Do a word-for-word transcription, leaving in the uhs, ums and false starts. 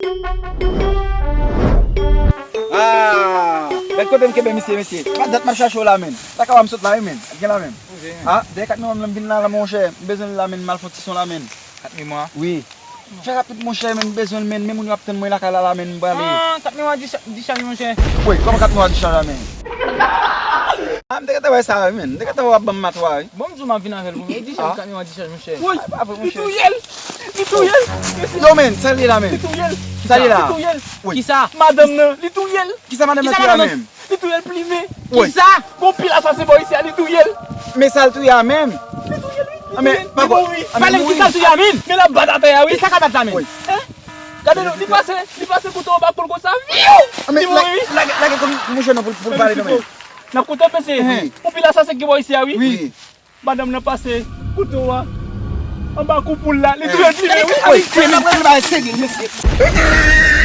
Ah, gad kote m kenbe misye, mesye. Pa dat m ap chache w la, menm. Sa ka w a m sot la, wi, menm. Ap gen la, menm. Ah, dèyè kat miwa m vin la, la, monchè. M bezwen l la, menm. M al fè yon ti son la, menm. Kat miwa? Wi. Fè rapid, monchè, menm. M bezwen l, menm. Men moun yo ap tann mwen lakay la, la, menm. M prale. Ah, kat miwa dicha-, dichaj, monchè. Wi, kòman kat miwa dichaj la, menm? Ah, m te gentan wè sa, wi, menm. M te gentan wè w ap ban m matwa, wi. Bon, m di w m ap vin avè l pou mwen. E dichaj, kat miwa dichaj, monchè. Woy, li touye l! Li touye l! Mesye, yo, men, sa l ye la, men? Li touye l! Sa l ye la? Li touye l! Woy. Kisa? Madanm nan, li touye l! Kisa madanm nan touye a menm? Li touye l plimen! Woy. Kisa? Gon pil asasen bò isi a, li touye l! Men sa l touye a menm? Li touye l, wi! Li touye l! Li mouri! Pale m kisa l touye a menm? Men l ap bat atè a, wi! Kisa k ap bat la menm? Woy. Hein? Gade non, li pase, li pase kouto anba kou l konsa, vyou! Li mouri, wi! Lage, lage kou mouche non pou, pou l pale non, men. N ap kontan, mesye. Gon pil asasen ki bò isi a, wi! Wi. Madanm nan pase kouto a anba kou poul la, li touye l plimen, wi. Wi, wi, wi, wi, serye, mesye.